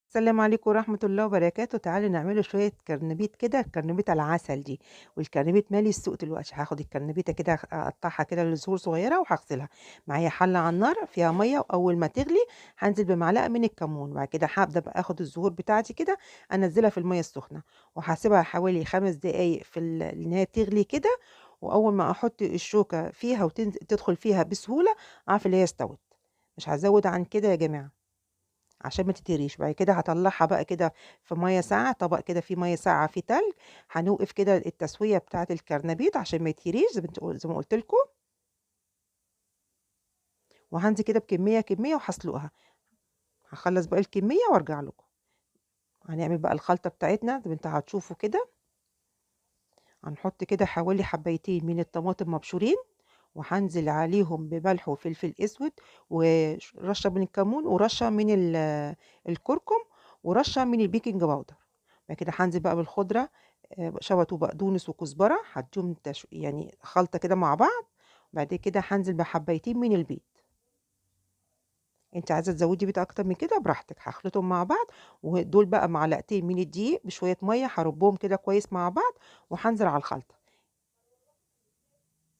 السلام عليكم ورحمة الله وبركاته. تعالوا نعمله شوية كرنبيط كده، الكرنبيطة العسل دي، والكرنبيط مالي السوق دلوقتي. هاخد الكرنبيطة كده أقطعها كده لزهور صغيرة وهغسلها. معايا حلة على النار فيها مية، وأول ما تغلي هنزل بمعلقة من الكمون، وبعد كده هبدأ بقى آخد الزهور بتاعتي كده أنزلها في المية السخنة، وهسيبها حوالي 5 دقايق في إن هي تغلي كده، وأول ما أحط الشوكة فيها وتدخل فيها بسهولة أعرف إن هي استوت. مش هزود عن كده يا جماعة عشان ما تتهريش. بعد كده هطلعها بقى كده في مية ساقعه، طبق كده فيه مية ساقعه فيه تلج، هنوقف كده التسوية بتاعه الكرنبيط عشان ما يتهريش زي ما قلت لكم. وهنزل كده بكمية كمية وهسلقها. هخلص بقى الكمية وارجع لكم. هنعمل بقى الخلطة بتاعتنا زي ما انتوا هتشوفوا كده. هنحط كده حوالي حبايتين من الطماطم مبشورين، وهنزل عليهم بملح وفلفل اسود ورشه من الكمون ورشه من الكركم ورشه من ال baking powder. بعد كده هنزل بقى بالخضره، شبت وبقدونس وكزبره، هديهم يعني خلطه كده مع بعض. بعد كده هنزل بحبايتين من البيض، انت عايزه تزودي بيض اكتر من كده براحتك. هخلطهم مع بعض، ودول بقى معلقتين من الدقيق بشوية مية، هربهم كده كويس مع بعض، وهنزل على الخلطة.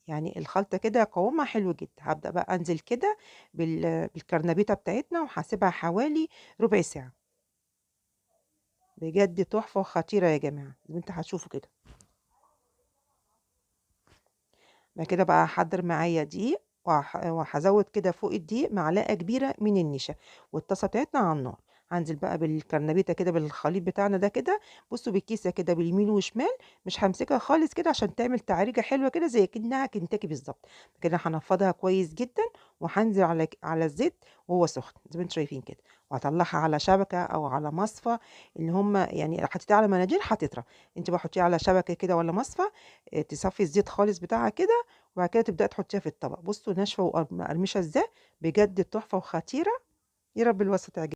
يعني الخلطة كده قوامها حلو جدا. هبدأ بقى أنزل كده بالكرنبيطة بتاعتنا، وهسيبها حوالي ربع ساعة. بجد تحفة وخطيرة يا جماعة زي ما انتوا هتشوفوا كده. بعد كده بقى هحضر معايا دقيق، وهزود كده فوق الدقيق معلقة كبيرة من النشا، والطاسة بتاعتنا على النار. هنزل بقى بالكرنبيطة كده بالخليط بتاعنا ده كده، بصوا بالكيسة كده باليمين وشمال، مش همسكها خالص كده عشان تعمل تعريجة حلوة كده زي كأنها كنتاكي بالظبط كده. هنفضها كويس جدا، وهنزل على الزيت وهو سخن زي ما انتم شايفين كده، وهطلعها على شبكة او على مصفى، اللي هم يعني حطيتيها على مناديل هتطرى، انت بقى حطيها على شبكة كده ولا مصفى، تصفي الزيت خالص بتاعها كده، وبعد كده تبدأي تحطيها في الطبق. بصوا ناشفة ومقرمشة ازاي، بجد تحفة وخطيرة. يا رب الوصفة تعجبكم.